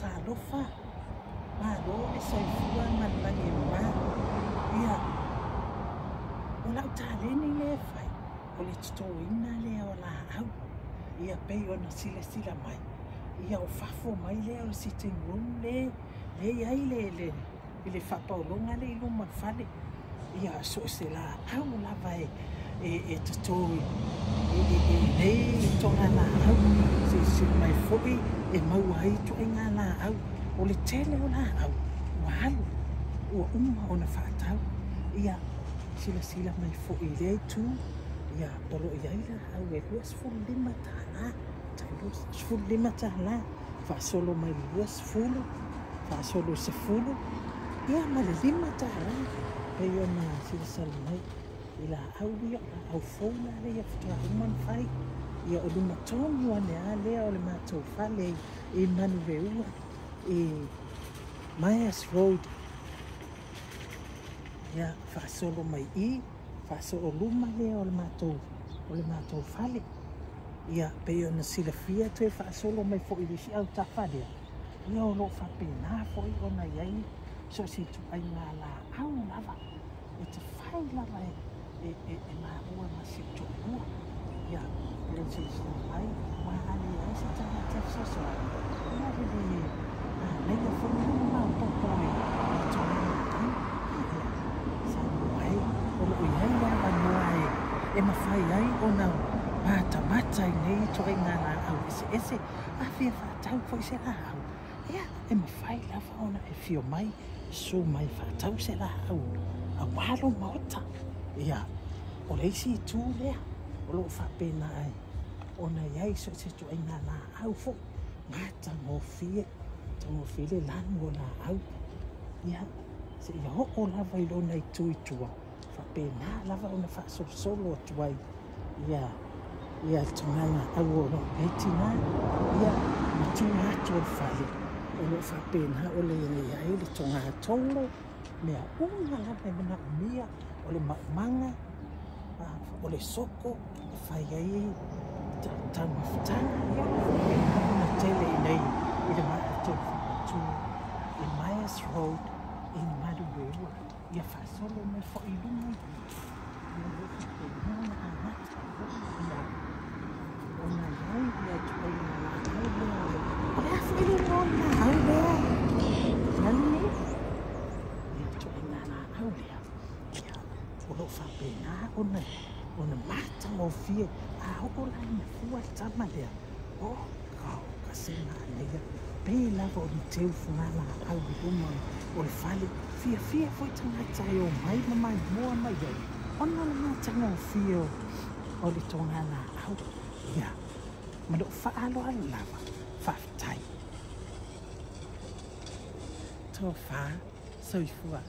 Talofa, malo le soifua ma le lagi e mama. Ia, o lau taleni lea e fai, o le totoina lea o laau. Ia pei ona silasila mai, ia o fafo mai lea o le sitting room le le i ai le i le faapaologa lea i luma o le fale. Ia so o se laau lava e toto i lenei togalaau. Silasila mai foi e maua ai ituaiga laau. O le tele o laau ua alu, ua uma ona faatau. Ia silasila mai foi i lea itu, ia o lo o i ai laau e $25, tai $25, faasolo mai le 20, faasolo i le 10, ia ma le $5. Pei ona silasila mai i laau ia, o laau fou la lea faatoa uma ona fai. Ia o luma tonu ane lava lea o le matou fale i Manuveua i Myers Road. Ia faasolo mai i, faasolo luma lea o le matou fale. Ia pei ona silafia toe faasolo mai foi i le isi autafa lea. Ia o lo o faapena foi ona i ai so o se ituaiga laau lava e te fai lava e maua ma si ou toalua. Ia, e le silasila mai, aua a leai se tagata e fesoasoani, ia le le manaia foi le maopoopo i le togalaau. Ia, Samoa e, o lo o i ai le avanoa e mafai ai ona matamata i nei ituaiga laau eseese. A fia faatau foi se laau, ia, e mafai lava ona e fio mai, susu mai faatau se laau aua lou maota. Ia, o le isi itu lea o lo o faapena ai ona i ai so o se ituaiga laau foi matagofie, matagofie le lanu o laau. Ia, seia oo lava i lona itu i tua, faapena lava ona faasolosolo atu ai ia le togalaau o lo o i ai tinā. Ia, ma tua atu o le fale, o lo o faapena ona i ai le togatolo, mea uma lava e manaomia, o le maumaga, o le soko, e fai ai taumafataga. Ia, o lo o faapena ona tele i nei i le matou faletu i Myers Road i Manureua. Ia faasolo mai foi i luga i ia o lo o faapena ona amata ia ona i ai ia ituaiga laau lea. O le a foi le igoa o le laau lea? Nani? Ia ituaiga laau lea. Ia, o lo o faapena ona matagofie. A oo la ina fua le tama lea, o ka se manaia. Pei lava o ni teu fugalaau i luma o le fale. Fiafia foi tagata e omai ma maimoa mai ai, ona o le matagofie o le togalaau. Ia, ma lou faaaloalo lava, faafetai. Tofa, soifua.